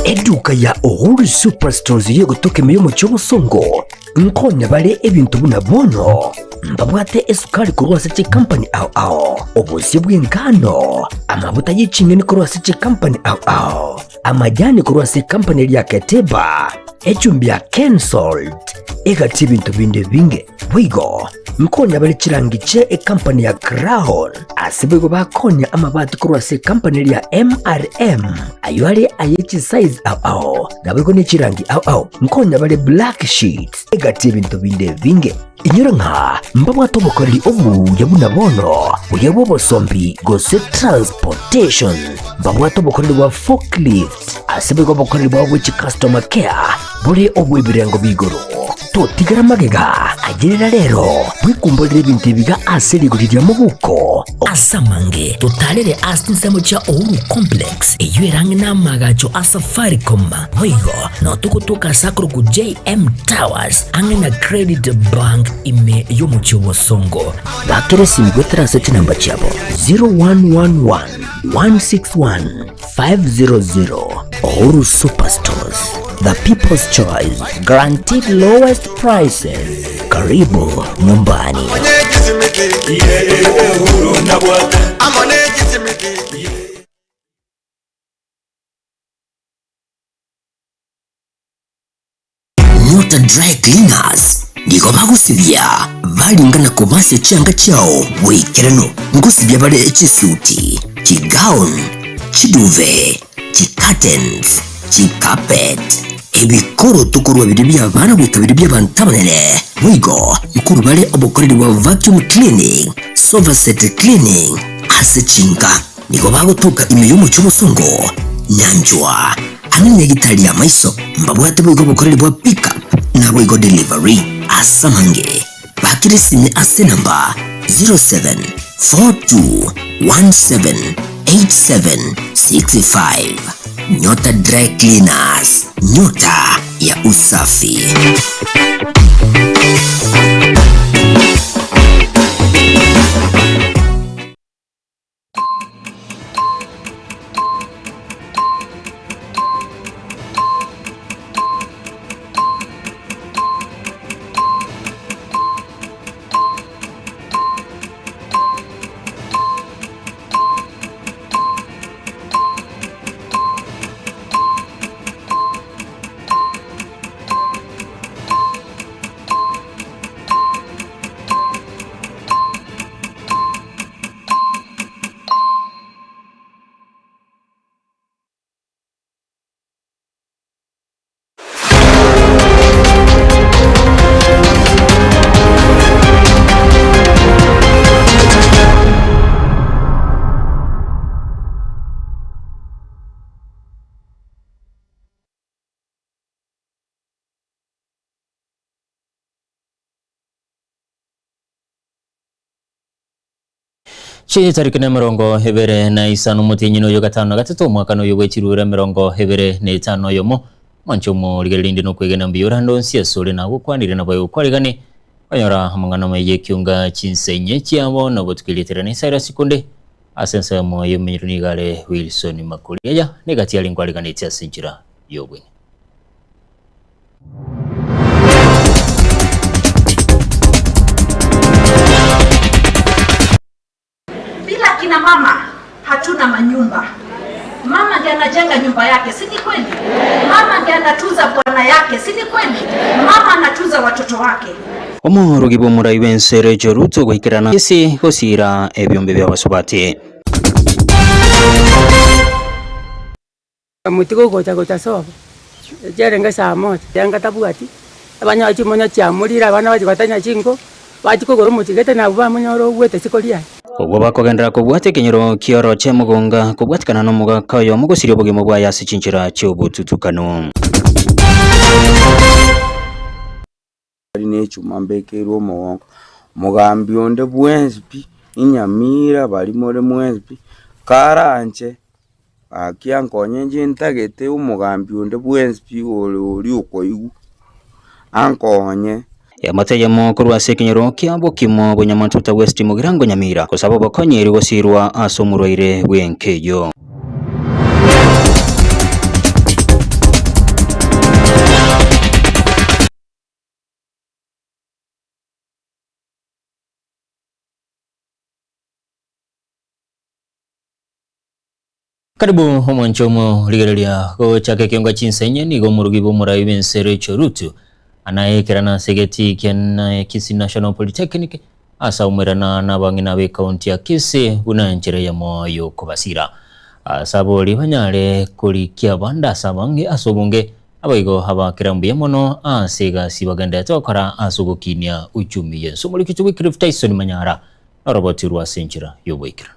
Eduka ya Uhuru Superstores y'egotoka ime y'omochie obosongo nkonya bare ebinto buna bono mbabwate esukari korwa ase chikampani ao ao, obosie bw'engano, amabuta ye ching'eni korwa ase chikampani ao ao, amajani korwa ase ekampani eria ya Keteba, echumbi ya Kensalt, egati ebinto binde ebinge. Boigo nkonya bare chirangi chie ekampani ya Crown, ase boigo bakonya amabati korwa ase ekampani eria ya MRM, ayio are aye chisize ao ao, naboigo ne chirangi ao ao. Nkonya bare black sheets, egati ebinto binde ebinge. Inyora ng'a mbabwate obokoreri obuya buna bono, buya bw'obosombi gose transportation. Mbabwate obokoreri bwa forklift, ase boigo obokoreri bwabo bwe chicustomer care bore obw'ebirengo b'igoro. Totigera magega, ayerera rero, bwekumborere ebinto ebiga ase rigori ria mobuko. Ase amange, totarere ase chinsemo chia Uhuru Complex, eyio ere ang'e n'amaagacho a Safaricom. Boigo, nao togotoka ase akorokwa JM Towers, ang'e na Credit Bank ime y'omochie o Bosongo. Bakera esimi goetera ase chinamba chiabo 0111 161 500 Uhuru Superstores, the people's choice, guaranteed lowest prices. Karibu nyumbani. Nyota Dry Cleaners nigo bagosibia baringa na kobasia chianga chiao boikeranu. Ngosibia bare chisuti, chigown, chiduve, chicurtains, chicarpet, ebikoroto korwa biria bi'abana goika biria bi'abanto abanene. Boigo nkorwa bare obokoreri bwa vacuum cleaning, sofa set cleaning ase chinka. Nigo bagotoka ime y'omochie obosongo, nyanchwa, ang'e negitari y'amaiso, mbabwate boigo obokoreri bwa pick up naboigo delivery. Ase amange, bakire esimi ase enamba 0742178765. Nyota Dry Cleaners, nyota ya usafi. Chitariki nemerongo ebere na isano omotienyi noyo gatano na gatato omwaka noyo bwe chiruura emerongo ebere na etano oyomo mwanche omorigereria inde nokwegena mbuya ore ande onsi ase ore nagokwanire nabo egokwarigani konyora amang'ana amaya y'ekiunga chinsenye chiabo na obotuko erieta riane Cyrus Kunde ase ensemo y'omenyero nigo are Wilson Makori aya negati are nkwariganetie ase enchera y'obweng'e. Bila kina mama hatuna manyumba. Mama ndiye anajenga nyumba yake, si ni kweli? Mama ndiye anatunza bwana yake, si ni kweli? Mama anatunza watoto wake. Omoorokia bw'omorai bw'ense Rachel Ruto goikerana ase gosiira ebiombe bi'abasubati. Omotigo ogocha gocha sobo, chiarenge saa moja, chianga tabwati, abanyora chimonyo chiamorire abana bachia gotenya chinko, bachia kogora omochie gete nabwo bamonyora ogwete isiko riaye. Obwo bakogenderera kobwata ekenyoro ki'oroche mogonga kobwatikana nomogaka oyomo gosiria obogima bwaye ase chinchera chi'obotutukanu. Tari nechuma mbekeirwe omogongo, mogambi onde bwensi pi, inyamira baria more mwensi pi, karanche gaki ankonye inche ntagete omogambi onde bwensi pi ore oria okoigwa, ankonye. Eamate eyemo korwa ase ekenyoro kia Bokimo Bonyamatuta West Mugirango Nyamira gosaba obokonyi erio gosiirwa ase omorwaire bw'enka eyio. Karibu omwanche omorigereria gochaka ekionga chinsenye nigo omorugi bw'omorai bw'ense Rachel Ruto anaekerana ase egetii kia Kisii National Polytechnic ase aumerana nabang'ina b'ekaunti ya Kisii buna enchera eyemo y'okobasira ase abori banyare korikia abande ase abange ase obonge Naboigo abakera mbuya mono ase egasi bagendererete gokora ase ogokinia uchumi y'ense. Omorikito Wycliffe Tyson Manyara noroboti rwa ase enchera y'oboikeranu.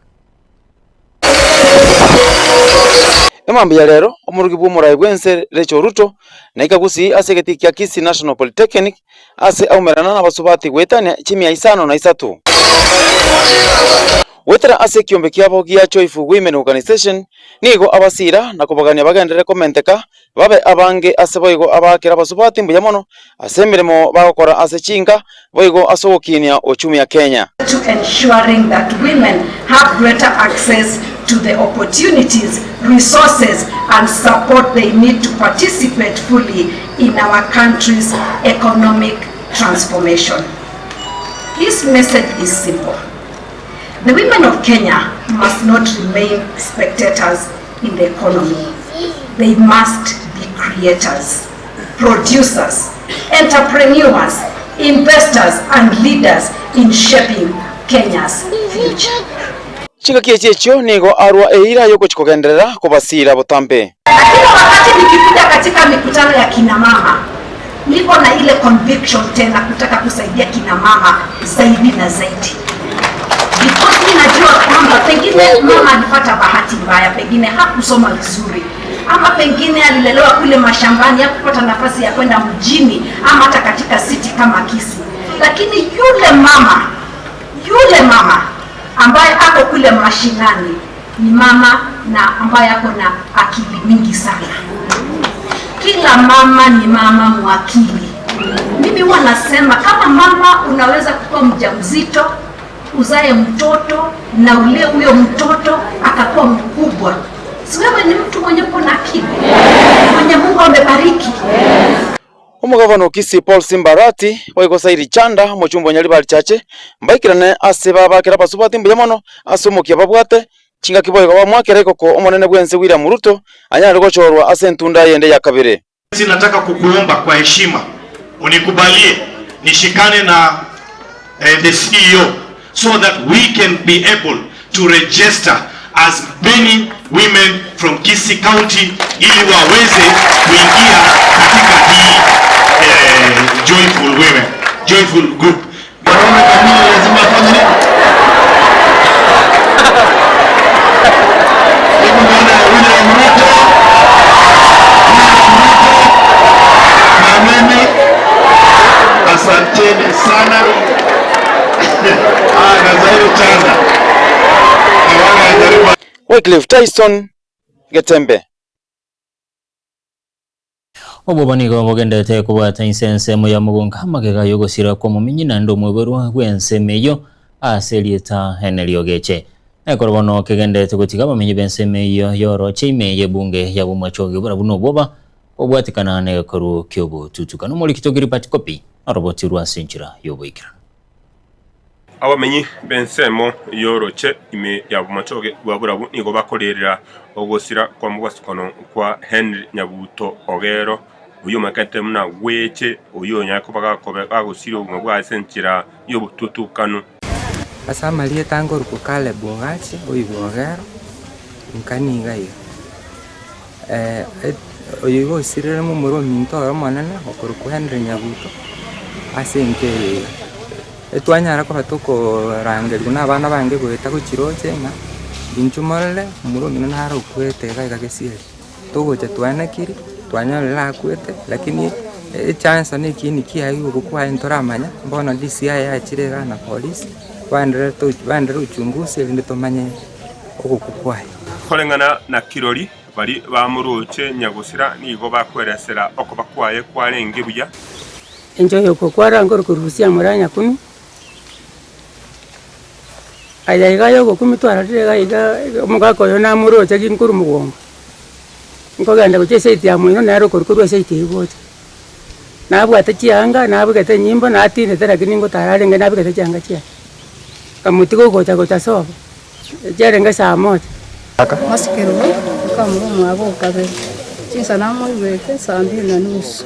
Emambia ya rero, omorugi bw'omorai bw'ense Rachel Ruto naika Gusii ase egetii kia Kisii National Polytechnic ase aumerana nabasubati goetania chimia isano na isato. Goetera ase ekiombe kiabo gia Joyful Women Organisation nigo abasira na kobagania bagenderere komenteka babe abange ase boigo abaakere abasubati mbuya mono ase emeremo bagokora ase chinka boigo ase ogokinia uchumi ya Kenya. To ensuring that women have greater access to the opportunities, resources and support they need to participate fully in our country's economic transformation. His message is simple. The women of Kenya must not remain spectators in the economy. They must be creators, producers, entrepreneurs, investors and leaders in shaping Kenya's future. Chingaki echi echio nigo arua eira y'ogochia kogenderera kobasiira botambe. Na kila wakati nikikuja katika mikutano ya kina mama niko na ile conviction tena kutaka kusaidia kina mama zaidi na zaidi because mi najua kwamba pengine mama alipata bahati mbaya, pengine hakusoma vizuri, ama pengine alilelewa kule mashambani, hakupata nafasi ya kwenda mjini ama hata katika city kama Kisii, lakini yule mama yule mama ambaye ako kule mashinani ni mama na ambaye ako na akili mingi sana. Kila mama ni mama mwakili. Mimi huwa nasema kama mama unaweza kuwa mjamzito uzae mtoto na ulee huyo mtoto akakuwa mkubwa, si wewe ni mtu mwenye uko na akili, mwenye Mungu amebariki. Omogavana o Kisii Paul Simba Arati, boigo Saidi Chanda, omochumba o Nyaribari Chache, mbaikerane ase babakera abasubati mbuya mono ase omokia babwate, chingaki boigo bamwakera igoko omonene bw'ense William Ruto anyare gochorwa ase entunda eyende ya kabere. Nataka kukuomba kwa heshima unikubalie nishikane na eh, the CEO so that we can be able to register as many women from Kisii County ili waweze kuingia katika hii eh, joyful women, joyful group. Mwanaume kamili lazima afanye nini? Hebu naona William Ruto, William Ruto na mimi, asanteni sana. Ah, na Zairi Chanda na wale wanajaribu Wycliffe Tyson, Getembe. Obwoba nigo bogenderete kobwata inse ensemo ya mogonga amagega y'ogosira kw'omomenyi naende omweberwa bw'ensemo eyio ase erieta Henry Ogeche. Ekero bono kegenderete gotiga abamenyi b'ensemo eyio y'oroche ime y'ebunge ya Bomachoge barabwo nobwoba bobwatekana negekorwo ki'obotutukano. Omorikito Gilbert Kopi noroboti rwa ase enchera y'oboikeranu. Abamenyi b'ensemo y'oroche ime ya Bomachoge bwa Borabu nigo bakorerera ogosira kwa mobasukono kwa Henry Nyabuto Ogero, oyio omaekete buna Gweche, oyio onyare koba gakobe gagosiria obogima bwaye ase enchera y'obotutukanu. Ase amarieta nkorokwa Caleb Ogache, oigwe Ogero, inka niga iga. Oyo iga osirire momura ominto oye omonene okorokwa Henry Nyabuto ase enka eye iga. Etwanyara koba tokorangerigwa na abana bange goeta gochia roche ng'a inchuo morore momura omino naro okwete iga iga gesieri. Togocha twanekiri, twanyorire akwete lakini echanso na ekieni kiaye gia ogokwa kwaye ntoramanya, bono DCI yachire igaa na polisi, baendererete baenderere uchunguzi erinde tomanye ogokwa kwaye. Koreng'ana na kirori, baria bamoroche nyagosira nigo bakweresera okoba kwaye kwarenge buya. Inche oyo okokwara nkore korusia amore nyakunwa, aya iga ya ogokumia twarorire iga iga omogaka oyo namoroche ginkorwa mogongo, nkogenda gochia eside ya moino nere okorwa korwa eside eywo gocha. Nabwate chianga, nabegete enyimbo, natindete lakini ngotara arenge nabegete chianga chiaye. Nkamotiga ogocha gocha sobo, chiarenge saa moja. Mercy Kerubo. Mokamura omwabo o kabere, chinsa namoigwete saa mbili na nusu,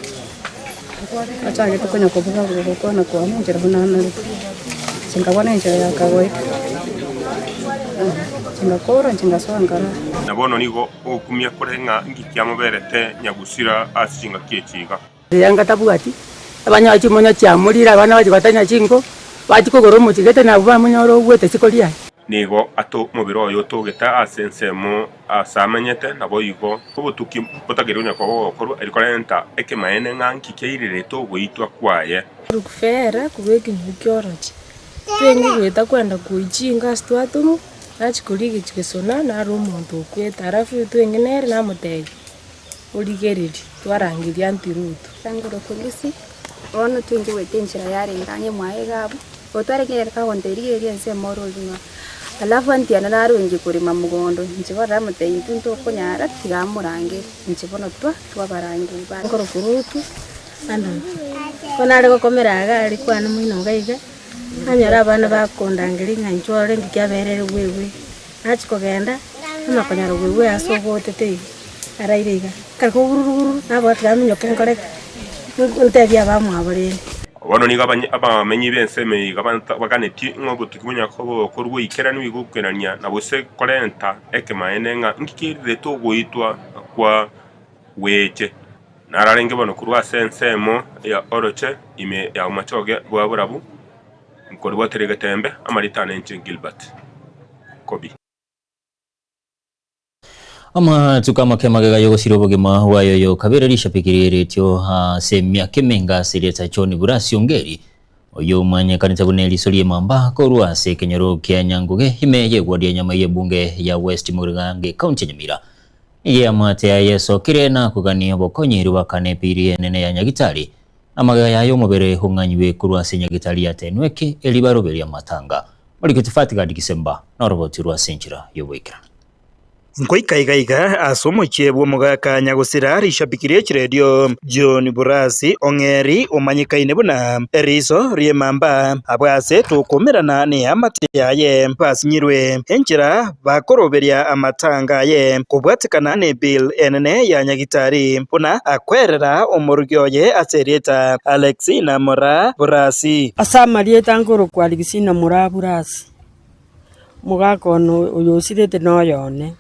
achagete konya kobuga buga gokwana kwane enchera buna anarete, inche nkabona enchera ya kawaida, inche ngakora inche ngasoa nkarara. Na bono nigo ogokumia kore ng'a inki kiamoberete nyagusira ase chingaki echi iga. Rianga tabwati, abanyora chimonyo chiamorire, abana bachia gotanya chinko, bachia kogora omochie gete nabwo bamonyora ogwete isiko riaye. Nigo ase omobere oye otogete ase ensemo aase amenyete, naboigo obotuki botakeire konya koba bogokorwa, erio korenta ekemaene ng'a nki kiairerete ogoitwa kwaye. Rukufera korwa ekenyoro ki'oroche, twenge goeta kwenda koichinga ase twatomwa, nachia koria egechi gesona, naro omonto okwete, alafu twenge nere namotebia, Origererie, twarangeria Aunty Ruth. Tangora okorisia, bono twinche goeta enchera yarenge ang'e mwaye iga abwo, otware kagontebia rigereria ensemo ore origima. Alafu aunty one narenge korema mogondo, inche bono namotebia intwe ntokonyara tiga amorangere, inche bono twa twabarangeria ba. Nkorokwa Ruth, Andrew. Bono nare gokomera iga aria kwane moino iga iga, nanyora abana bakondangeria ng'a inchuo orore ng'iki aberere bwebwe. Nachia kogenda, amakonyora bwebwe ase ogotete iga, araire iga, kare kobururuburu, nabwate tiga aminyoke nkore ki, ntebie abamwabo rende. Bono nigo abamenyi b'ensemo eye iga baganetie ng'a obotuki bwa Yakobo bokorwe goikeranu igo gokerania na gose korenta ekemaene ng'a inki kerirete ogoitwa kwa gweche. Nararenge bono korwa ase ensemo ya oroche ime ya omochoge bwa borabu, nkoribwatera egetembe, amarita ane inche Gilbert. Kobi. Amatuko amake magega y'ogosira obogima bwaye oyo kabere rishabiki ri'eretio ase emiaka emenge ase erieta John Burasi Ongeri, oyio omanyekanete buna eriso ri'emamba korwa ase ekenyoro kia Nyanguge ime y'eward ya Nyamai ebunge ya West Mugirango ekaunti ya Nyamira. Nigo eamate yaye yesokire na kogania obokonyi ribakane epiri enene ya Nyagitari na magega yaye omobere ong'anywe korwa ase Nyagitari ya Tenwek eri baroberie amatanga. Moriketi Fatgard Gisemba noroboti rwa ase enchera y'oboikeranu. Nkoika iga iga ase omochie bw'omogaka nyagosira rishabiki rie chiredio John Burasi Ong'eri omanyekaine buna eriso ri'emamba abwo ase tokomerana neamate yaye basinyirwe enchera bakoroberia amatanga aye kobwatekana ne bill enene ya nyagitari buna akwerera omorugi oye ase erieta Alexina Moraa Burasi. Ase amarieta nkorokwa Alexina Moraa Burasi, Omogaka one oyo osirete noyo one.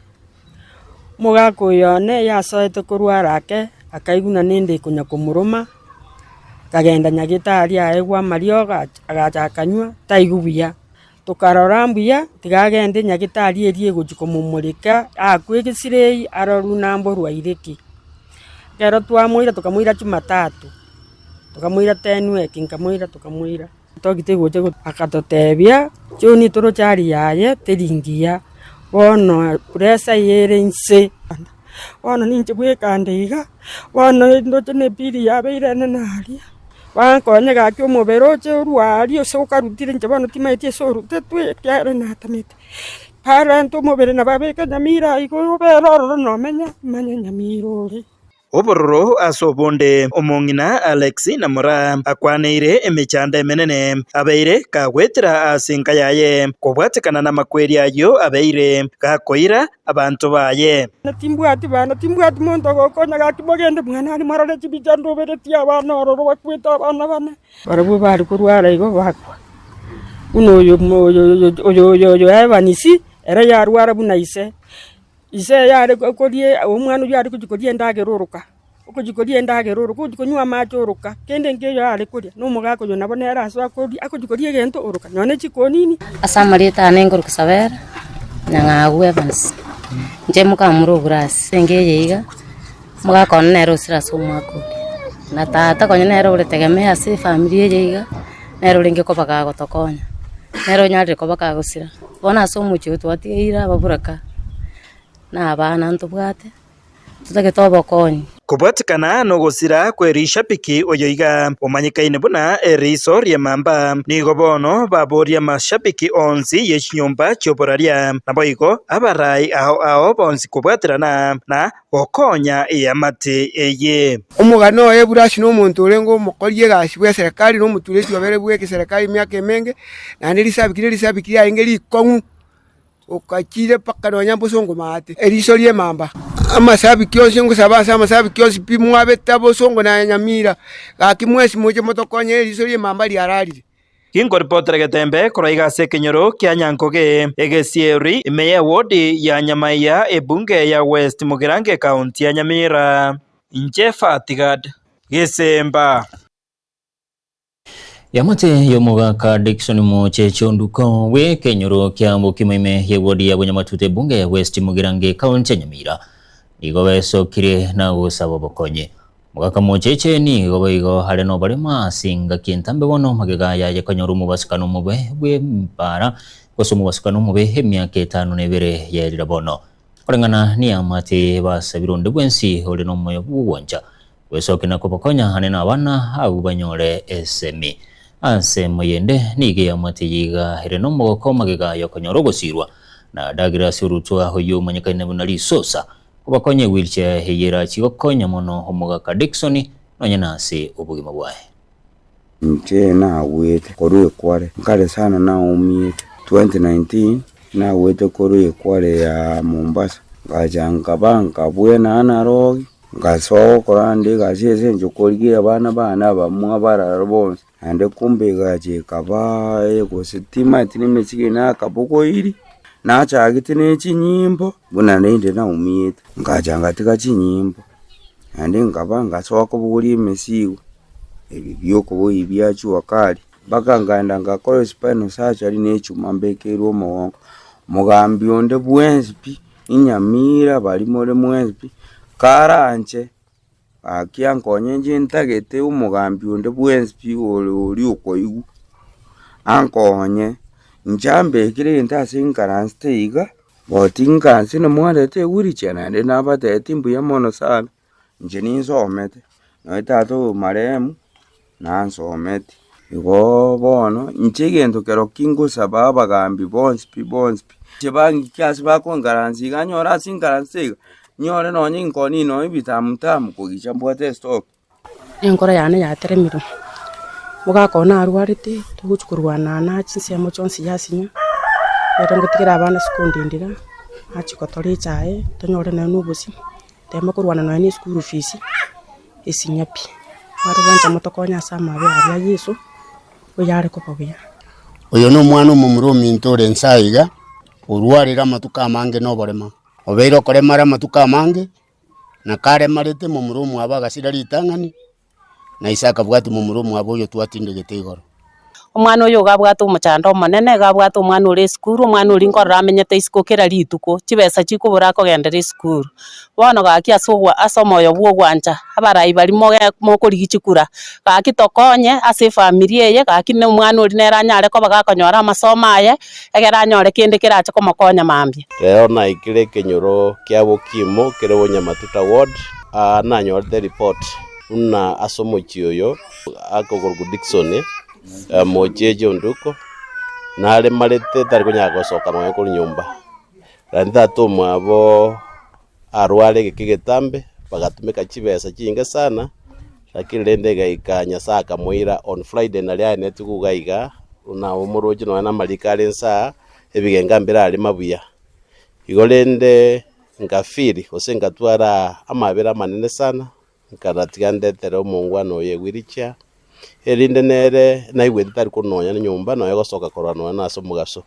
Omogaka oyo one yasoete korwa arake, akaigwa ng'a nende konya komoroma, akagenda nyagetari aegwe amariogo agacha akanywa, taigwa buya. Tokarora mbuya, tiga agende nyagetari eria egochia komomoreka, akwe egesirei arorwe namborwaire ki. Ekero twamoira tokamoira jumatatu, tokamoira tenweki nkamoira tokamoira. Togite gocha akatotebia, John toroche aria yaye teri ngiya, bono pressure ere inse, bono ninche bweka nde iga, bono ndoche na ebill yabeire enene aria, bankonye gaki omobere oche orwe aria ase okarutire inche bono timanyeti ase orutetwe ekiagera natamete. Barente omobere nababeke nyamira iga obere ororo nomenya, manye nyamira ore. Obororo ase obonde, omong'ina Alex Namora akwaneire emechando emenene abeire kagwetera ase enka yaye kobwatekana namakweri ayio abeire gakoira abanto baye. Timbwati bana, timbwati monto ogokonya gaki mogende mwane aria morore chibicha ndoberetie abana ororo bakwete abana bane. Barabwo bare korwara igo bakwa, buna oyo oyo oyo oyo Evans ere yarwara buna ise. Ise yare koria omwana oyio are gochia koria endagera oroka, ogochia koria endagera oroka, ogochia konywa amache oroka, kende nkeiyo are koria, na omogaka oyo nabo nere ase akoria, agochia koria egento oroka, nonya ne chikonini. Ase amarieta ane nkorokwa Sabera, Nyang'au Evans, inche mokamura oburasi, ase eye iga, omogaka one nere osire ase omwaka oria, na tata konya nere ore tegemeo ase efamiri eye iga, nere orenge koba gagotokonya, nere onyarire koba kagosira. Bono ase omochie oyo twatigeire ababuraka, na abana ntobwate, totagete obokonyi. Kobwatekana nogosira kwe rishabiki oyo iga omanyekaine buna eriso ri'emamba, nigo bono baboria amashabiki onsi ye chinyomba chi'oboraria, naboigo abarai ao ao bonsi kobwaterana na gokonya eamate eye. Omogano oye Burasi nomonto orenge omokori egasi bw'eserekari, na omotureti obere bw'egeserekari emiaka emenge, naende risabiki nerisabiki riarenge rikong'u, okachire mpaka nonya mbosongo maate, eriso ri'emamba. Amasabiki onsi ngosaba ase amasabiki onsi pi mwabete abosongo na Nyamira, gaki mwensi moche motokonye eriso ri'emamba riararire. Ginkoripotera Getembe korwa iga ase ekenyoro kia Nyankoge, Egesieri, ime y'ewodi ya Nyamaiya, ebunge ya West Mugirango ekaunti ya Nyamira. Inche Fatigad Gesemba. Eamate y'omogaka Dickson Mocheche Onduko bw'ekenyoro kia Bokima ime y'ewodi ya Bonyamatute ebunge ya West Mugirango ekaunti ya Nyamira nigo besokire na gosaba obokonyi. Omogaka Mocheche nigo boigo are noborema ase engaki entambe bono magega yaye konyora omobasukano omobe bw'embara gose omobasukano omobe emiaka etano na ebere yaerire bono. Koreng'ana neamate basabire onde bwensi ore nomoyo bw'ogwancha gwesokia na kobakonya ane nabana abwo banyore esemi. Ase moyende nigo eamate eye iga ere nomogoko magega yokonyora ogosirwa na Douglas Orutwa oyio omanyekaine buna Risosa Kobakonya ewheelchair eye erachie gokonya mono omogaka Dickson nonya nase obogima bwaye. Inche nagwete korwa ekware, nkare sana naumiete, 2019 nagwete korwa ekware ya Mombasa, ngacha nkaba nkabwena Nairobi, ngasoa gokora ande egasi ase eng'encho korigia abana bane abamwa barara bonsi, naende kumbe egacha ekaba gose timanyeti na emesigo eye nakabogoiri, nachagete ne chinyimbo, buna rende naumiete, ngacha ngatiga chinyimbo, naende nkaba ngasoa kobogoria emesigo, ebi bia okoboyia bia jua kali, mpaka nkaenda ngakora spinal surgery na echuma mbekeirwe omogongo, mogambi onde bwensi pi, Nyamira baria more mwensi pi, karanche. Gaki ankonye inche ntagete omogambi onde bwensi pi ore oria okoigwa, ankonye, inche ambekere egento ase nkaransete iga, but nkanse namwarete ewheelchair naende nabatebetie mbuya mono sana, inche ninsomete, nonye tata oyo marehemu nansometi. Igoo bono, inche egento kero ki ngosaba abagambi bonsi pi bonsi pi, inche bang'ike ase bakonkaransa iga nyore ase nkaransete iga, nyore nonye inkoni nonye ebitamu tamu kogicha mbwate estock. Enkoro yane yateremirwe, omogaka one narwarete, togochia korwana na chinsemo chionsi yasinya, ere ngotigere abana ase kondindera, nachia gotora echae, tonyore nonya na obosie, nteme korwana nonya na eschool fees, esinya pi. Bare gwancha motokonye ase amabe aria a Yeso, oyare koba buya. Oyo nomwana omomura ominto ore inse aiga, orwarire amatuko amange noborema. Obeire okoremara amatuko amange, na karemarete momura omwabo agasira ritang'ani, na ise akabwatia momura omwabo oyo twatindegete igoro. Omwana oyo iga abwate omochando omonene, iga abwate omwana ore esukuru, omwana oria nkorora amenyete isiko kera rituko, chibesa chikobora akogendera esukuru. Bono gaki ase ogwa ase omoyo bwa ogwancha, abarai baria moge mokorigia chikura, gaki tokonye ase efamiri eye, gaki na omwana oria nere anyare koba gakonyora amasomo aye, egere anyore kende kerache komokonya mambia. Rero naikire ekenyoro kia Bokimo kere Bonyamatuta ward, aa nanyorete report buna ase omochie oyo akokorokwa Dickson mochiechi onduko naremarete tari konyara gosoka nonya korwa nyomba. Naende tata omwabo arware egeka egetambe bagatumeka chibesa chinge sana lakini rende egaika Nyasaye akamoira on Friday naria aenetwe iga iga buna omoroche nonya na amariko are inse aa ebigenga mbire are mabuya. Igo rende nkafeel gose nkatwara amabera amanene sana Nkaratiga ndetere omongwana oyo ewheelchair, erinde nere naigwete tari kononya nyomba nonya gosoka korwa nonya nase omogaso.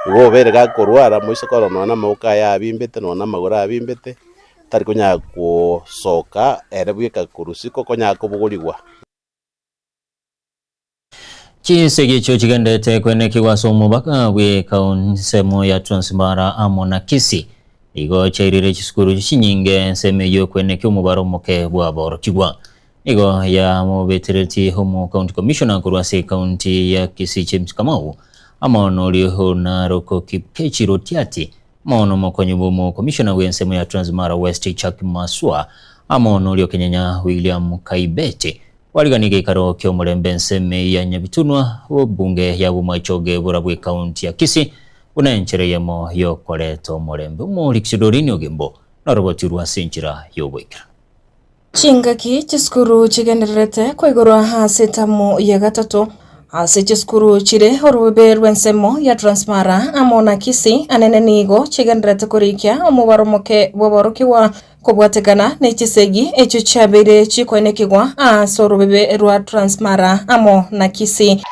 Igo obeire gakorwara moise korora nonya na amaboko aye abimbete nonya na amagoro abimbete, tari konyara gosoka ere bweka korwa isiko okonyara kobogorigwa. Chinsegi echio chigenderete kwenekigwa ase omobaka bw'ekaonsemo ya Transmara amo na Kisii. Nigo chiairire chisukuru chinyinge ensemo eyio kwenekia omobaro omoke bw'aborokigwa. Nigo yamobetereti omo county commissioner korwa ase ekaunti ya Kisii James Kamau amo noria Narok Kipkechi Rotiati amo nomokonyi bw'omo commissioner bw'ensemo ya Transmara West Chuck Maswa amo noria Kenyenya William Kaibete Kwarigania egeikaro ki'omorembe ensemo ya Nyabitunwa, obunge ya Bomachoge borabwo ekaunti ya Kisii buna enchera eyemo y'okoreta omorembe. Omorikisi Doreen Ogembo narogotirwe ase enchera y'oboikeranu. Chingaki chisukuru chigendererete koigorwa ase etamu ya gatato ase chisukuru chire orobebe rw'ensemo ya Transmara amo na Kisii anene nigo chigendererete korikia omobaro omoke bw'aborokigwa. Kobwatekana ne chisegi echio chiabeire chikoenekigwa ase orobebe rwa Transmara amo na Kisii.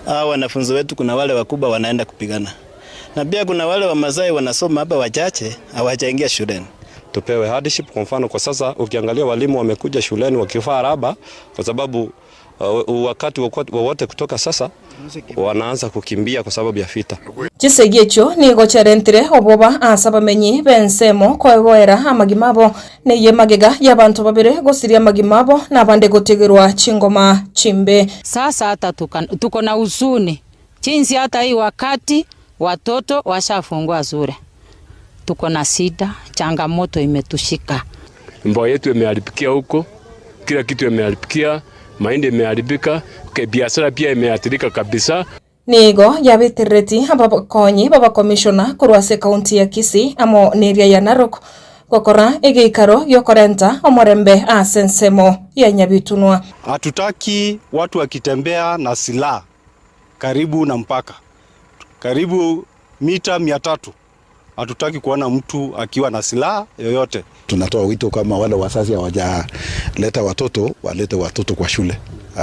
Hawa wanafunzi wetu kuna wale wakubwa wanaenda kupigana na pia kuna wale Wamasai wanasoma hapa wachache hawajaingia shuleni. Tupewe hardship. Kwa mfano, kwa sasa ukiangalia walimu wamekuja shuleni wakivaa raba kwa sababu wakati wowote kutoka sasa wanaanza kukimbia kwa sababu ya vita. Chisegi echio nigo chiarentire obwoba ase abamenyi b'ensemo koegoera amagima abo, na eye magega y'abanto babere gosiria amagima abo na abande gotigerwa chingoma chimbe. Sasa hata tuko na huzuni jinsi hata hii wakati watoto washafungua shule, tuko na shida, changamoto imetushika. Mboga yetu imeharibikia huko, kila kitu imeharibikia, mahindi imeharibika, biashara pia imeathirika kabisa. Nigo yabeterereti abakonyi b'abakomishona korwa ase ekaunti ya Kisii amo neria ya Narok gokora egeikaro giokorenta omorembe ase ensemo ya Nyabitunwa. Hatutaki watu wakitembea na silaha karibu na mpaka, karibu mita 300. Hatutaki kuona mtu akiwa na silaha yoyote. Tunatoa wito kama wale wazazi hawajaleta watoto walete watoto kwa shule.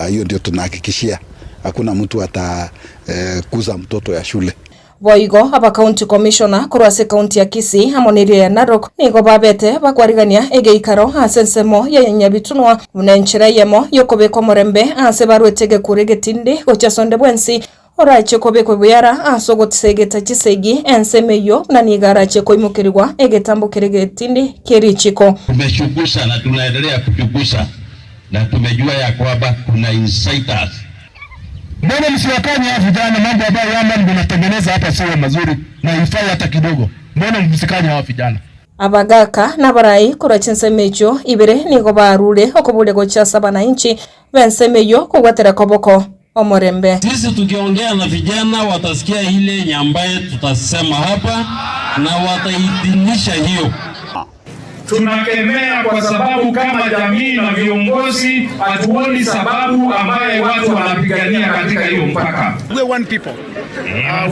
Hiyo ndio tunahakikishia hakuna mtu atakuza mtoto ya shule. Boigo aba county commissioner korwa ase ekaunti ya Kisii amo na eria ya Narok nigo babete bakwarigania egeikaro ase ensemo ya Nyabitunwa buna enchera eyemo yokobeka omorembe ase barwete egekuro egetindi gochia ase onde bwensi orache kobekwa buyara ase ogotisegeta chisegi ensemo eywo buna nigo arache koimokerigwa egetambo kere egetindi kerichiko. Tumechunguza na tunaendelea kuchunguza na tumejua ya kwamba kuna inciters. Mbona msiwakanye hawa vijana? Mambo ambayo yama mnatengeneza hapa sio mazuri na haifai hata kidogo. Mbona msikanye hawa vijana? Abagaka na abarai korwa chinsemo echio ibere nigo barure okoboria gochia ase abananchi b'ensemo eywo kobwatera koboko omorembe. Sisi tukiongea na vijana watasikia ile yenye ambaye tutasema hapa na wataidhinisha hiyo. Tunakemea kwa sababu kama jamii na viongozi hatuoni sababu ambaye watu wanapigania katika hiyo mpaka. We are one people.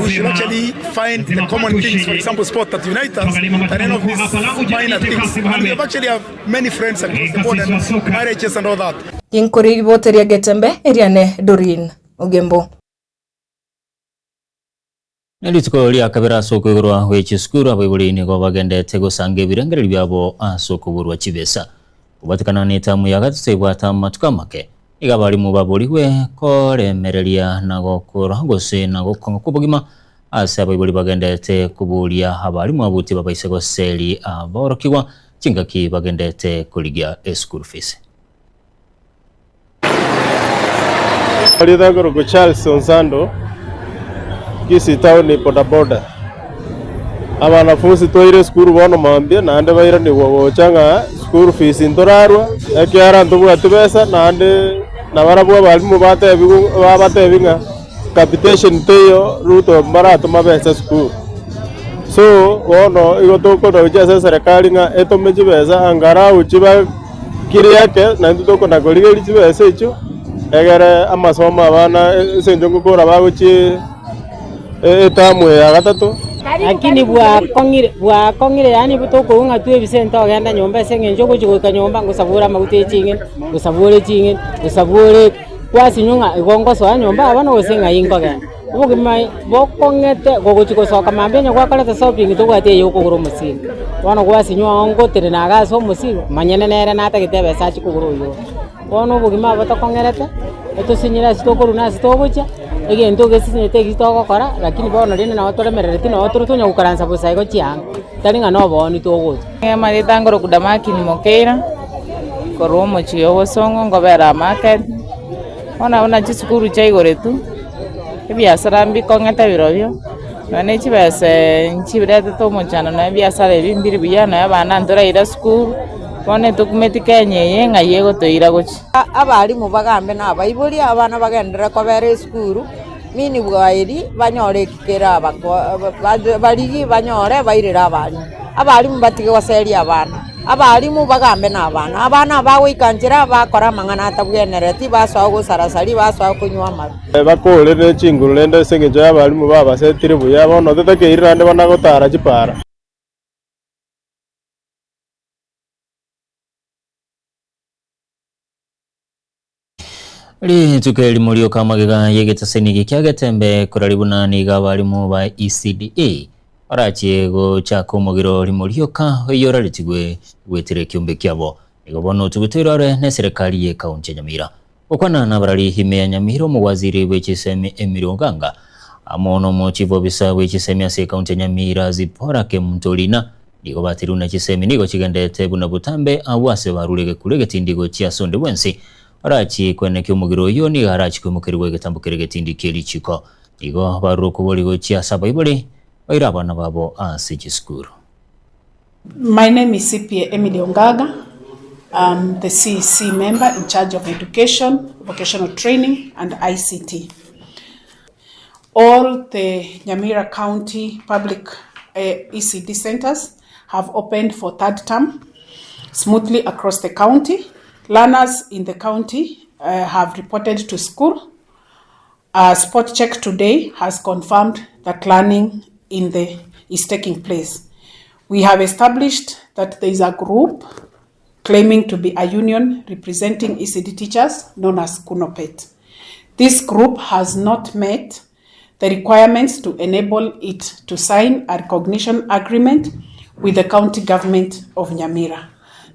We should actually find the common things, for example, sport that unite us, than any of these minor things. And we have actually have many friends across the board and marriages and all that. Ginkori riboti ria Getembe eriane Doreen Ogembo. Nerituko ria kabere ase okoigorwa gwa chisukuru abaibori nigo bagendete gosanga ebirengererio biabo ase okoborwa chibesa. Kobatikana na etamu ya gatato ebwate amatuko amake iga abarimu baborigwe koremereria na gokora gose na gokong'a kwa obogima ase abaibori bagendete koboria abarimu abuti babaise goseri aborokigwa chingaki bagendete korigia eschool fees. Ritagoroko Charles Onsando Kisii town bodaboda abanafunzi twaire esukuru bono mambia naende bairanigwa gocha ng'a school fees ntorarwa ekiara ntobwati besa naende nabarabwo abarimu batebi babatebi ng'a capitation teiyo Ruto baratuma besa esukuru so bono igo tokorochia ase eserikali ng'a etome chibesa angalau chiba kiri eke naintwe tokona korigeria chibesa echio egere amasomo abana ase eng'encho ngokora bagochie etamu ya gatato. Lakini bwakong'ire bwakong'ire yaani tokoung'a tu ebisente ogenda nyomba ase eng'encho ogochi goika nyomba ngosabore amaguta eching'eni ngosabore eching'eni ngosabore kwasinywa ng'a igo ngosoa nyomba abana gose ng'ai nkogenda. Obogima bokong'ete gogochi gosoka mambia onye gwakorete shopping tobwati eye okogora omosigo. Bono gwasinywa oo ngotenena iga ase omosigo manyene nere natagete ebesa achie kogora oywo. Bono obogima abo tokong'erete etosinyire ase tokorwa na ase togochia egento gesisinete eki togokora lakini bono rende nabo toremerereti nabo tore tonya goikaransa bosa igo chianga tari ng'a na obooni togocha. Amareta ngoroku Damaki Mokeira, korwa omochie o Bosongo nkobera market, bono buna chisukuru chiaigoretwe, ebiasara mbikong'ete birobio, nonya na chibesa nchiretete omochando nonya ebiasara ebi mbiri buya nonya abana ntoraira sukuru, bono etokumeti Kenya eye ng'ai egotoira gochia. Abalimu bagambe na abaibori, abana bagenderere kobera esukuru, mini bwaeri banyore eki kere abako barigi banyore bairere abalimu. Abalimu batige goseria abana. Abalimu bagambe na abana, abana bagoika nchera bakora amang'ana atabwenereti, basoa gosarasari, basoa konywa amarwa. Bakore ne chinguru rende ase engencho y'abalimu babasetire buya, bono tetakeiri naende bana gotara chipara. Rituko erimo rioka amagega y'egetaseni eke kia Getembe korari buna nigo abarimu ba ECDE barachie gochaka omogiro rimo rioka oyio oraretigwe goetera ekiombe kiabo. Nigo bono otugutoirwe are neserekari ye county ya Nyamira. Gokwana nabarari ime ya Nyamira omowaziri bwe chisemi Emily Oganga amo nomochief officer bwe chisemi ase ecounty ya Nyamira Zipporah Kemunto-Orina nigo baterwe buna chisemi nigo chigendete buna botambe abwo ase barure egekuro egetindi gochia ase onde bwensi Orachie kwenekia omogiro oyio nigo arachie koimokerigwa egetambo keria getindi kie richiko. Igo barure okobori gochia ase abaibori, baire abana babo ase chisukuru. My name is CPA Emily Ongaga, I'm the CEC member in charge of education, vocational training and ICT. All the Nyamira County public ECD centers have opened for third term smoothly across the county. Learners in the county uh, have reported to school. A spot check today has confirmed that learning in the is taking place. We have established that there is a group claiming to be a union representing ECD teachers known as KUNOPET. This group has not met the requirements to enable it to sign a recognition agreement with the county government of Nyamira.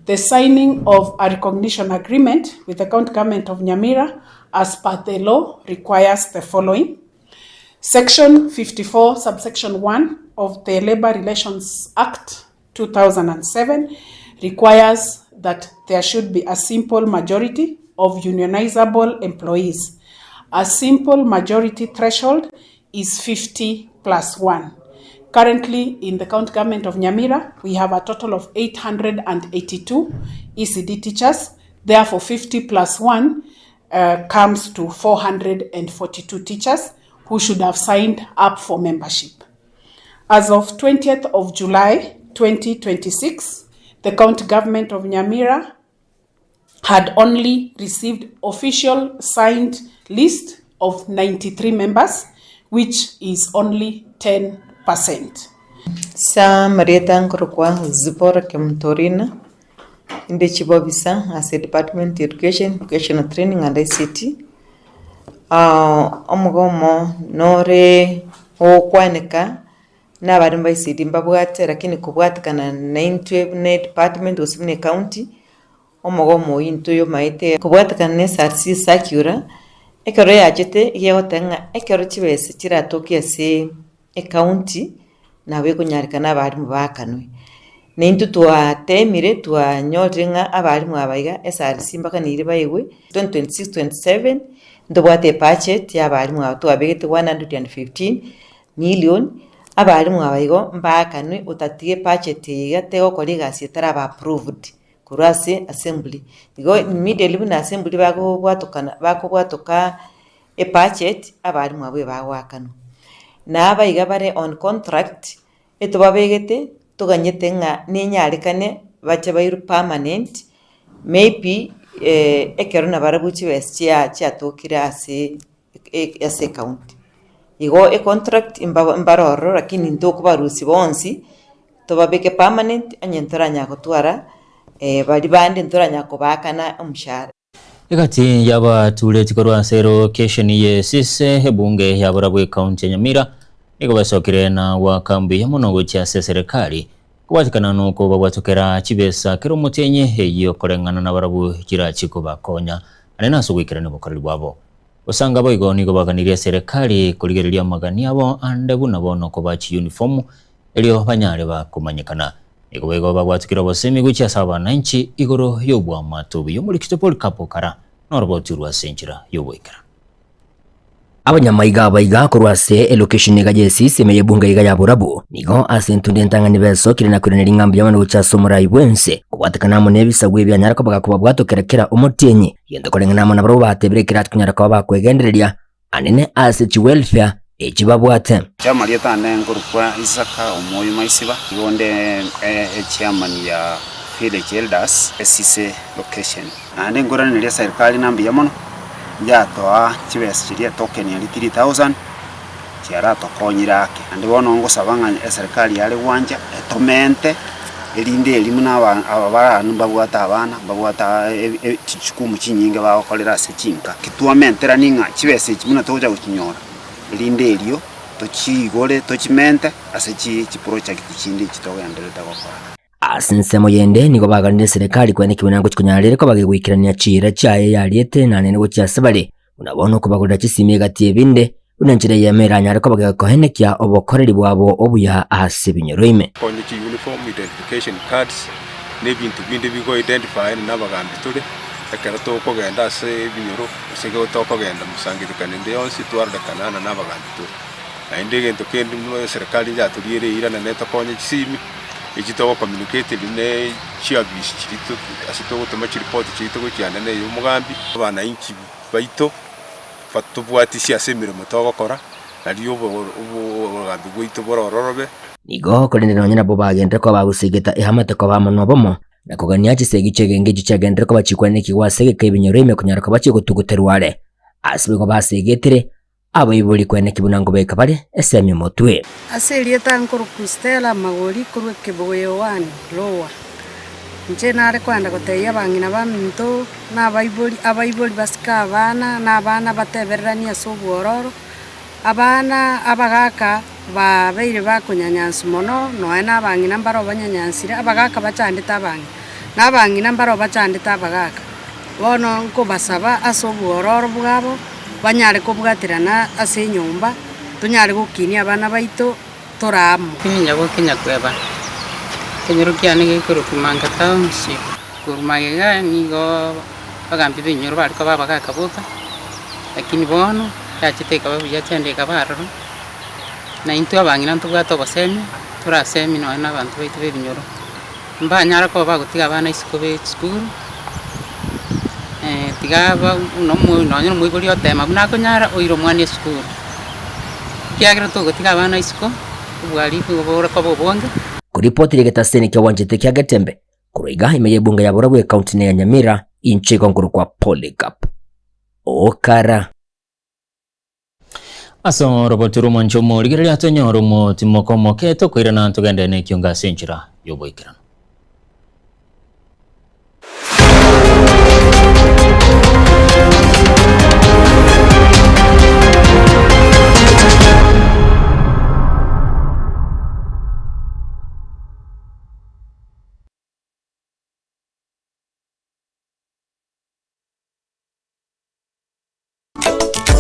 The signing of a recognition agreement with the county government of Nyamira as per the law requires the following. Section 54, subsection 1 of the Labor Relations Act 2007 requires that there should be a simple majority of unionizable employees. A simple majority threshold is 50 plus 1. Currently, in the county government of Nyamira, we have a total of 882 ECD teachers. Therefore, 50 plus 1 uh, comes to 442 teachers who should have signed up for membership. As of 20th of July 2026, the county government of Nyamira had only received official signed list of 93 members, which is only 10%. Sa amarieta nkorokwa Zipporah Kemutorina, inde chief officer ase department ya education, vocational training and ICT. Omogomo nore ogokwaneka na abaremi ba ICT mbabwate lakini kobwatekana naintwe buna edepartment gose buna ecounty, omogomo oyio ntoyomaete. Kobwatekana na SRC circular, ekero yachete iga egoteba ng'a ekero chibesa chiratoke ase ecounty, nabo ekonyarekana abalimu baakanwe. Na intwe twatemire twanyorire ng'a abalimu aba iga SRC mpaka niri baigwe 2026-27 ntobwate ebudget ya abalimu aba twabegete 115 million, abalimu aba igo mbaakanwe otatiga ebudget eye iga tegokora egasi etaraba approved korwa ase assembly. Igo immediately buna assembly bagobwatokana bakobwatoka ebudget abalimu abwo ebagoakanwa. Na aba iga bare on contract, etobabegete toganyete ng'a nenyarekane bache bairwe permanent, maybe ekero nabarabwo chibesa chia chiatokire ase ase ecounty. Igo econtract mba mbare ororo lakini ntokobarusia bonsi, tobabeke permanent onye ntoranyara gotwara baria bande ntoranyara kobaakana omoshahara. Egati y'abatureti korwa ase erokesheni ye Sise, ebunge ya Barabwo ekaunti ya Nyamira nigo basokire na goaka mbuya mono gochia ase eserekari kobwatekana noko babwatokera chibesa kera omotienyi eyio koreng'ana na barabwo chirachi kobakonya ane nase ogoikerania obokoreri bwabo. Gosanga boigo nigo baganirie eserekari korigereria amagani abo ande buna bono kobaa chiyunifomu erio banyare bakomanyekana. Nigo boigo babwatukire obosemi gochia ase abananchi igoro y'oboamate obuya. Omorikito Polycarp Okara noroboti orwo ase enchera y'ogoikera. Abanyamaiga abaiga korwa ase elocation iga y'esisi ime y'ebunga iga ya Borabu nigo ase entundo entang'ani besokire na koiraneria ng'a mbuya mono gochia ase omorai bwense kobwatekana amo nebisaku ebianyare koba gakobabwatokera kera omotienyi gento koreng'ana amo nabarabwo batebire ekero konyara koba bakwegendereria anene ase chiwelfare echi babwate. Amarieta ane nkorokwa Isaka omoyo Maisiba, igo onde echairman ya village elders esise location. Naende nkoiraneria eserikari na mbuya mono, yatoa chibesa chiria etoken eria 3000 chiaratokonyire ake. Naende bono ngosaba ng'a eserikari yare gwancha etomente erinde eria buna aba aba barabwo mbabwate abana, mbabwate aa chijukumu chinyinge bagokorera ase chinka. Ki twamenterani ng'a chibesa echi buna togocha gochinyora, erinde erio tochiigore tochimente ase chi chiproject chinde echi togendererete gokora. Ase ensemo yende nigo baganire eserekari koene kebuna ngochia konyara ere koba gegoikerania chiira chiaye yariete na nene gochia ase bare, buna bono okobagorera chisimi egati y'ebinde, buna enchera eyemo eranyare koba gekoenekia obokoreri bwabo obuya ase ebinyoro ime. Konye chi uniform, identification cards, na ebinto binde bigo identify na abagambi tore, ekero tokogenda ase ebinyoro gose ekero tokogenda mosangererekano ende yonsi twarorekana amo na abagambi tore. Naende egento kende buna eserekari yatoriere eira naende etokonye chisimi, echi togo communicate ne chiafisi chiria to ase togotoma chiripoti chiaito gochia ande na eya omogambi, abananchi baito batobwatisie ase emeremo togokora, nario obogambi bwaito borororobe. Nigo korende nonya nabwo bagenderere koba bagosegeta eamate koba amo nobomo, na kogania chisegi chi'egenka echio chiagenderere koba chikwanekigwa ase egeka ebinyoro ime konyara koba chigotuguterwa are. Ase boigo basegetire, Abaibori kweneki buna nkobeka bare esemi omotwe. Ase erieta nkorokwa Stella Magori korwa Ekebuya One, Lower. Inche nare koenda gotebia abang'ina baminto na abaibori, abaibori basike abana, na abana batebereranie ase obwororo, abana abagaka babeire bakonyanyansu mono, nonya na abang'ina mbaro banyanyansire, abagaka bachandete abang'ina, na abang'ina mbaro bachandete abagaka. Bono nkobasaba ase obwororo bwabo. banyare kobwaterana ase enyomba, tonyare gokinia abana baito tore amo. Timinya gokinya kweba, ekenyoro kiane gekorokwa Manga Township. Korwa magega nigo abagambi b'ebinyoro bare koba abagaka boka, lakini bono yachete ekaba buya chende ekaba aroro, na intwe abang'ina ntobwate obosemia, torasemie nonye na abanto baito b'ebinyoro. Mbanyara koba bagotiga abana isiko be chisukuru, tiga ba buna omo nonye na omoibori otema buna akonyara oire omwana esukuru, ekiagera togotiga abana isiko, obwarifu nigo bore koba obonge. Koripoti egetaseni kiagwanchete kia Getembe korwa iga ime y'ebunge ya Borabu ekaunti ya Nyamira inche igo nkorokwa Polycarp Okara. Ase oroboti rw'omwancho omorigereria tonyore omotimoko omoke tokoirana togende nekiongo ase enchera y'oboikeranu.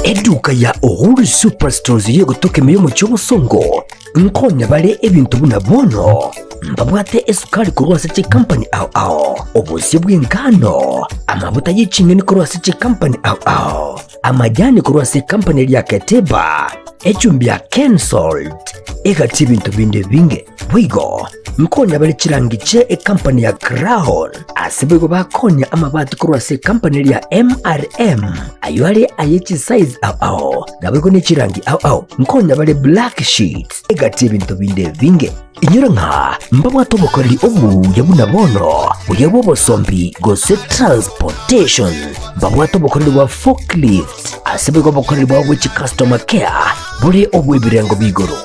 Eduka ya Uhuru Superstores yegotoka ime y'omochie obosongo nkonya bare ebinto buna bono mbabwate esukari korwa ase chikampani ao ao, obosie bw'engano, amabuta ye ching'eni korwa ase chikampani ao ao, amajani korwa ase ekampani eria ya Keteba, echumbi ya Kensalt, egati ebinto binde ebinge. Boigo nkonya bare chirangi chie ekampani ya Crown, ase boigo bakonya amabati korwa ase ekampani eria ya MRM, ayio are aye chisize ao ao, naboigo ne chirangi ao ao. Nkonya bare black sheets, egati ebinto binde ebinge. Inyora ng'a mbabwate obokoreri obuya buna bono, buya bw'obosombi gose transportation. Mbabwate obokoreri bwa forklift, ase boigo obokoreri bwabo bwe chicustomer care bore obw'ebirengo b'igoro.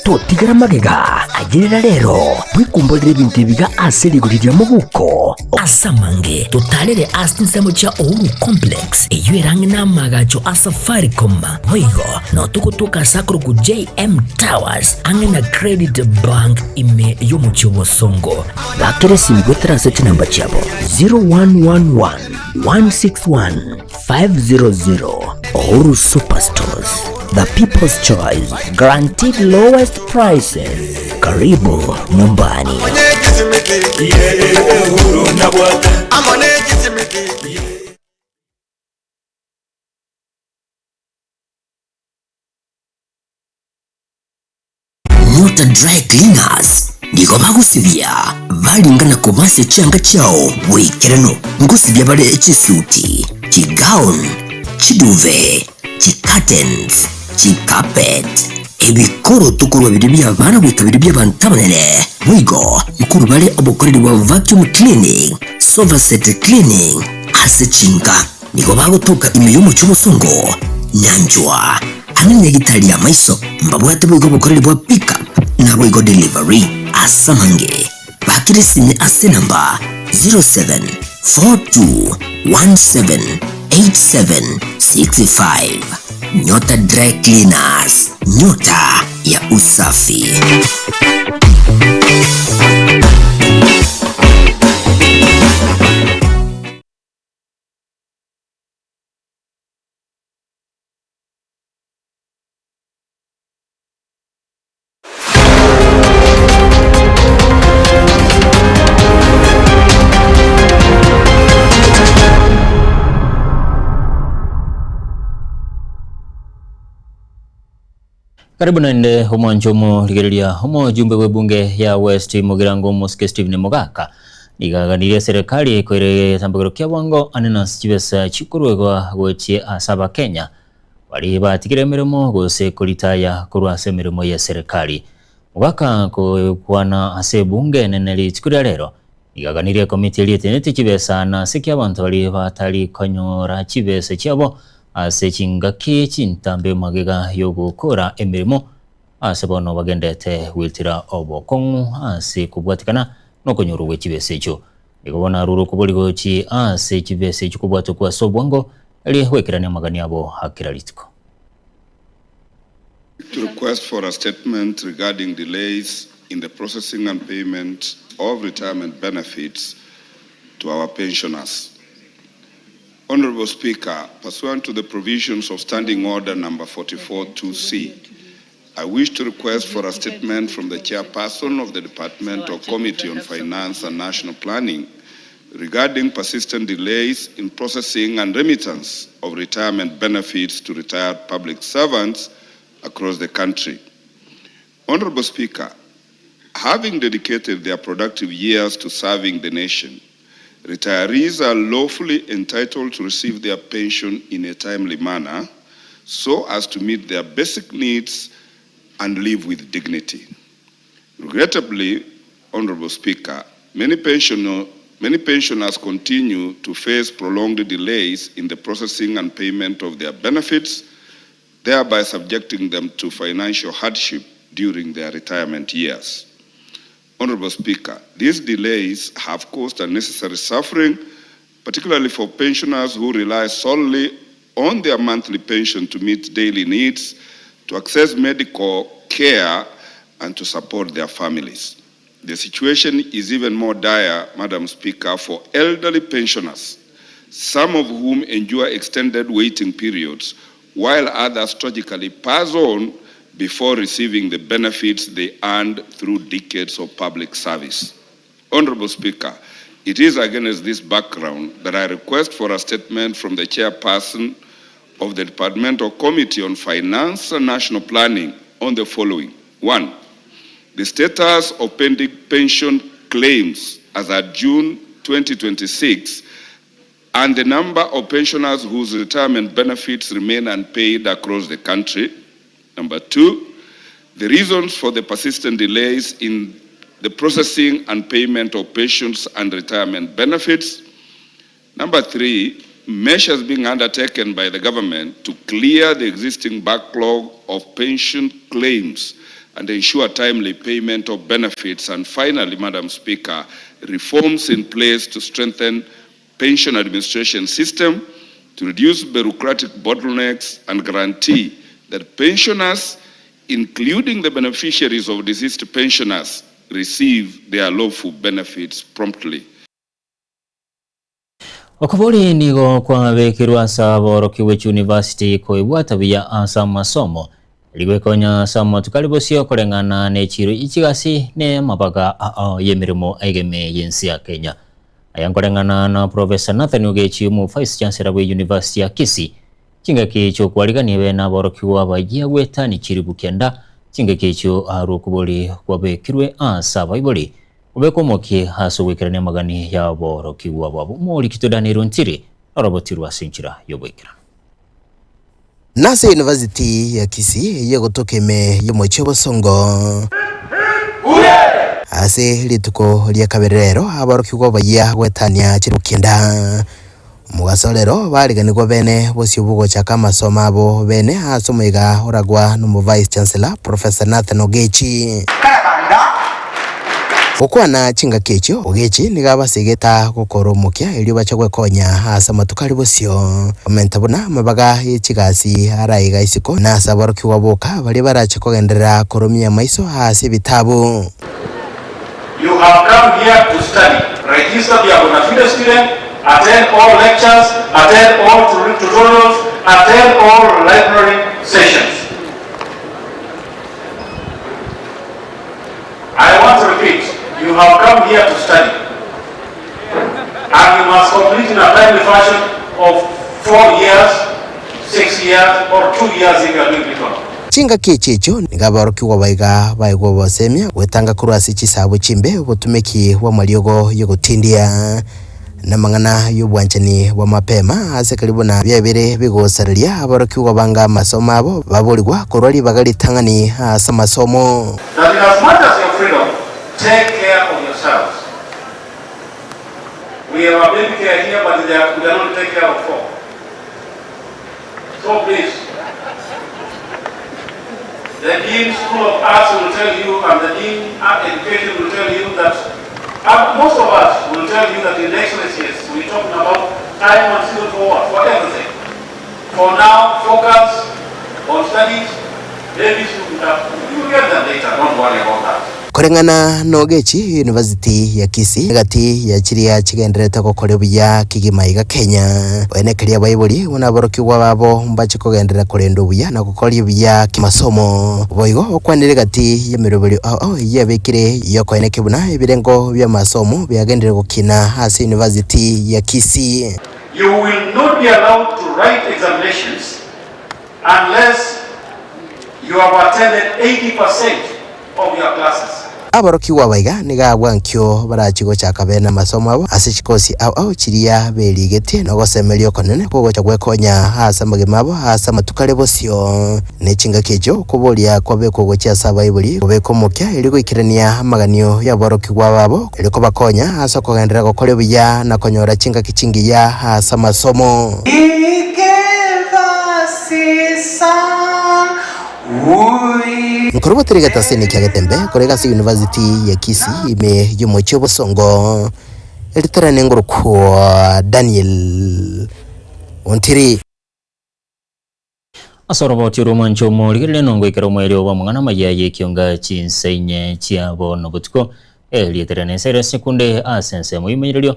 Totigera magega, ayerera rero, bwekumborere ebinto ebiga ase rigori ria mobuko. Ase amange totarere ase chinsemo chia Uhuru Complex, eyio ere ang'e n'amaagacho a Safaricom. Boigo nao togotoka ase akorokwa JM Towers, ang'e na Credit Bank ime y'omochie o Bosongo. Bakera esimi goetera ase chinamba chiabo 0111 161 500 Uhuru Superstores, the people's choice, guaranteed lowest prices. Karibu nyumbani. Nyota Dry Cleaners nigo bagosibia baringa na kobasia chianga chiao boikeranu. Ngosibia bare chisuti, chigown, chiduve, chicurtains, chicarpet, ebikoroto korwa biria bi'abana goika biria bi'abanto abanene. Boigo. Nkoru bare obokoreri bwa vacuum cleaning, sofa set cleaning ase chinka. Nigo bagotoka ime y'omochie obosongo, nyanchwa, ang'e negitari y'amaiso. Mbabwate boigo obokoreri bwa pick up naboigo delivery. Ase amange, bakire esime ase enamba 0742178765. Nyota Dry Cleaners, nyota ya usafi. Karibu naende omwancho omorigereria omojumbe bw'ebunge ya West Mugirango Omosike Stephen Mogaka nigo aganirie eserekari koira egetambokero kia bwango ane nase chibesa chikoruegwa gochia ase abakenya baria batigire emeremo gose koritaya korwa ase emeremo y'eserekari. Mogaka kokwana ase ebunge enene rituko ria rero nigo aganirie ekomiti eria etenenete chibesa nase ki abanto baria batari konyora chibesa chiabo ase chingaki chintambe magega y'ogokora emeremo ase bono bagendete goetera obokong'u ase kobwatikana nokonyorwa gwe chibesa echio. Nigo bono arure okobori gochi ase chibesa echio kobwatokwa ase obwango erio goikerania amagani abo a kera rituko. To request for a statement regarding delays in the processing and payment of retirement benefits to our pensioners. Honorable Speaker, pursuant to the provisions of Standing Order number 44-2C, I wish to request for a statement from the chairperson of the Departmental Committee on Finance and National Planning regarding persistent delays in processing and remittance of retirement benefits to retired public servants across the country. Honorable Speaker, having dedicated their productive years to serving the nation, retirees are lawfully entitled to receive their pension in a timely manner so as to meet their basic needs and live with dignity. Regrettably, Honorable Speaker, many, pensioner, many pensioners continue to face prolonged delays in the processing and payment of their benefits, thereby subjecting them to financial hardship during their retirement years. Honorable Speaker, these delays have caused unnecessary suffering, particularly for pensioners who rely solely on their monthly pension to meet daily needs, to access medical care, and to support their families. The situation is even more dire, Madam Speaker, for elderly pensioners, some of whom endure extended waiting periods, while others tragically pass on before receiving the benefits they earned through decades of public service. Honorable Speaker, it is against this background that I request for a statement from the chairperson of the Departmental Committee on Finance and National Planning on the following. One, the status of pending pension claims as at June 2026 and the number of pensioners whose retirement benefits remain unpaid across the country. Number two, the reasons for the persistent delays in the processing and payment of pensions and retirement benefits. Number three, measures being undertaken by the government to clear the existing backlog of pension claims and ensure timely payment of benefits. And finally, Madam Speaker, reforms in place to strengthen pension administration system to reduce bureaucratic bottlenecks and guarantee that pensioners, including the beneficiaries of deceased pensioners, receive their lawful benefits promptly. Okobori nigo kwabekirwe ase aborokigwa chiuniversity koibwata buya ase amasomo, erio gwekonya ase amatuko are bosio koreng'ana ne chiiro ye chigasi ne amabaga ao y'emeremo egeme y'ense ya Kenya. Aya nkoreng'ana na Professor Nathan Ogechi omo Vice Chancellor bwe University ya Kisii. Chingaki chi'okwarigania bene aborokigwa abayia gwetania chiribu kenda, chingaki echio arwe okobori kwabekirwe ase abaibori, Obeke omokia ase ogoikerania amagani y'aborokigwa babo. Omoriki Daniel Ontiri norobotirwe ase enchera y'oboikeranu. Nase University ya Kisii eyegotoka ime y'omochie o Bosongo. Ase rituko ria kabere rero aborokigwa bayia goetania chirukinda. Omogaso rero bariganigwa bene bosio bw'ogochaka amasomo abo bene ase omoyega oragwa nomo Vice Chancellor Professor Nathan Ogechi. Gokwana chingaki echio, Ogechi nigo abasegeta gokora omokia erio bache gwekonya ase amatuko aria bosio. Omenta buna amabaga ye chigasi araiga isiko na ase aborokigwa boka baria barache kogenderera koromia amaiso ase ebitabu. You have come here to study, register be a bonafide student, attend all lectures, attend all tutorials, attend all library sessions. I want to repeat, you have come here to study. And you must complete in a timely fashion of 4 years, 6 years, or 2 years if you are doing diploma. Chingaki echi echio nigo aborokigwa baiga baigwa obosemia gwetanga korwa ase chisaabo chimbe, obotumeki bw'amariogo y'ogotindia, na amang'ana y'obwanchani bwa mapema, ase karibu na biabere bigosareria aborokigwa banga amasomo abo baborigwa korwa ribaga ritang'ani ase amasomo. That in as much as your freedom, take care of yourselves. We have a baby care here, but they are, we can only take care of four. So please, the Dean School of Arts will tell you, and the Dean of Education will tell you that, most of us will tell you that in excellencies, we're talking about time and season for what? For everything. For now, focus on studies, babies will you will get them later, don't worry about that. Koreng'ana nogechi University ya Kisii egati ya chiria chigendererete gokora buya kegima iga Kenya. Oenekeria abaibori buna aborokigwa babo mbache kogenderera korenda obuya na gokoria buya kimasomo. Boigo okwanire egati y'emeroberio ao ao eyio yabekire y'okoenekia buna ebirengo bi'amasomo biagenderire gokina ase University ya Kisii. You will not be allowed to write examinations unless you have attended 80% of your classes. Aborokigwa abaiga nigo abwo ankio barachie gochaka bene amasomo abo ase chikosi ao ao chiria berigetie nogosemeria okonene kw'ogocha gwekonya ase amagima abo ase amatuko are bosio. Ne chingaki echio okoboria kwabekwa gochia ase abaibori kobeka omokia erio goikerania amaganio y'aborokigwa babo erio kobakonya ase okogenderera gokora obuya na konyora chingaki chingiya ase amasomo. He gave us his son. Nkorwa teri getasini kia Getembe korega ase University ya Kisii ime y'omochie o Bosongo, eritorane nengorokwa Daniel Ontiri. Ase oroboti orw'omwancho omorigereria nongoikera omoerio bw'amang'ana amaya y'ekionga chinsa inye chia bono botuko, erieta riane Cyrus Nyakunde ase ensemo y'omonyererio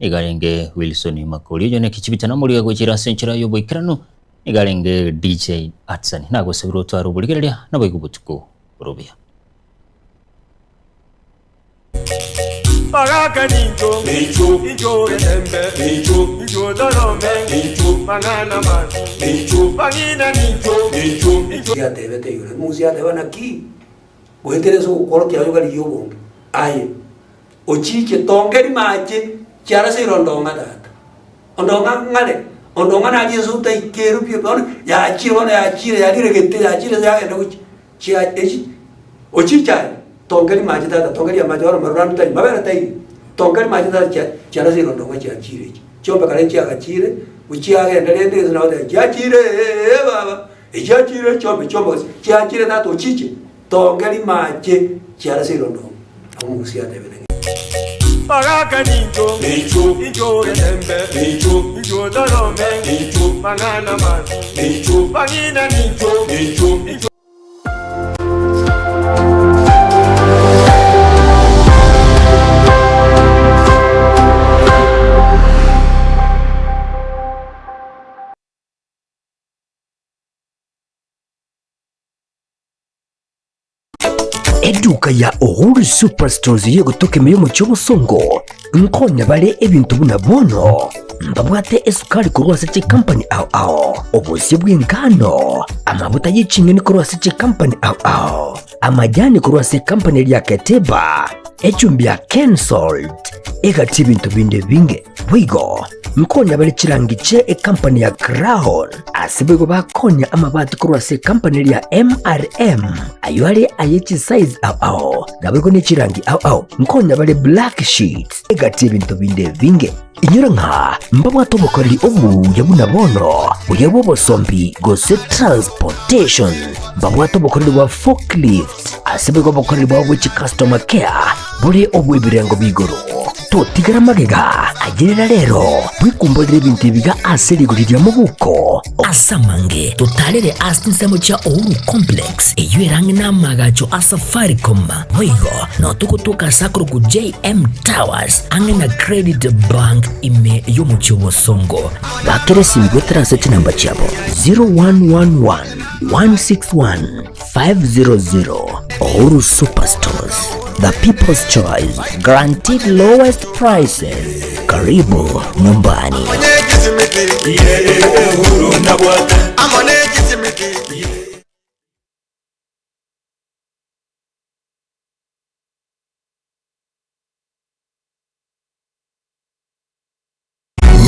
nigo arenge Wilson Makori oyo neki chibita namoriga gochira ase enchera y'oboikeranu nigo arenge DJ Atsan nagosabire otware oborigereria naboigo obotuko borobuya. Bagaka nincho, incho getembe, incho torome, mang'ana masu, bang'ina nincho, incho. Yatebete igoro, Musa yateba, Naki goetera ase ogokorokia aye okarigia obonge? Aye ochiche tongeri mache chiarase irondong'a tata. Ondong'a ng'are, ondong'a naria ase otaikeru pi bono yachire bono yachire yarire gete yachire yagenda gochia chia echi ochiche aye tongeri mache tata tongeri amache bono maruranu tari mabere taiyo tongeri mache tata chia chiarase irondong'a chiachire echi. Chiombe kare chiagachire, gochiagenda rende gese nabo bateba chiachire eeh baba, echiachire chiombe chiombe gose chiachire tata ochiche. Tongeri mache chiarase irondongo. Nabo Omogusi atebete ng'a. Bagaka nincho, incho getembe, incho torome, mang'ana masu, bang'ina nincho, incho. Eduka ya Uhuru Superstores y'egotoka ime y'omochie obosongo nkonya bare ebinto buna bono mbabwate esukari korwa ase chikampani ao ao, obosie bw'engano, amabuta ye ching'eni korwa ase chikampani ao ao, amajani korwa ase ekampani eria Keteba. Echumbi ya Kensalt egati ebinto binde ebinge. Boigo nkonya bare chirangi chie ekampani ya Crown, ase boigo bakonya amabati korwa ase ekampani eria ya MRM, ayio are aye chisize ao ao, naboigo ne chirangi ao ao. Nkonya bare black sheets egati ebinto binde ebinge. Inyora ng'a mbabwate obokoreri obuya buna bono, buya bw'obosombi gose transportation. Mbabwate obokoreri bwa forklift, ase boigo obokoreri bwabo bwe chicustomer care bore obw'ebirengo b'igoro. Totigara magega, ayerera rero, bwekumborere ebinto ebiga ase rigori ria mobuko. Ase amange totarere ase chinsemo chia Uhuru Complex, eyio ere ang'e n'amaagacho a Safaricom. Boigo notogotoka ase akorokwa JM Towers ang'e na Credit Bank ime y'omochie o Bosongo. Bakera esimi goetera ase chinamba chiabo 0111 161 500. Uhuru Superstores, the people's choice, guaranteed lowest prices. Karibu nyumbani.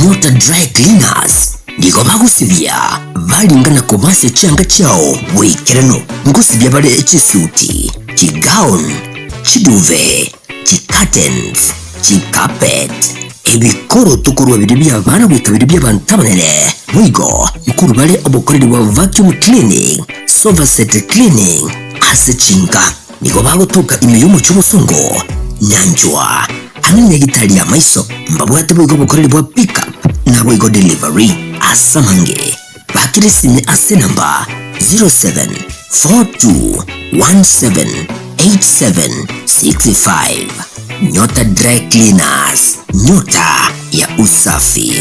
Nyota Dry Cleaners nigo bagosibia baringa na kobasia chianga chiao boikeranu. Ngosibia bare chisuti, chigown, chiduve, chicurtains, chicarpet, ebikoroto korwa biria bi'abana goika biria bi'abanto abanene. Boigo nkorwa bare obokoreri bwa vacuum cleaning, sofa set cleaning ase chinka. Nigo bagotoka ime y'omochie obosongo, nyanchwa, ang'e nyagitari y'amaiso. Mbabwate boigo obokoreri bwa pick up naboigo delivery. Ase amange, bakera esime ase enamba 0742178765. Nyota Dry Cleaners, nyota ya usafi.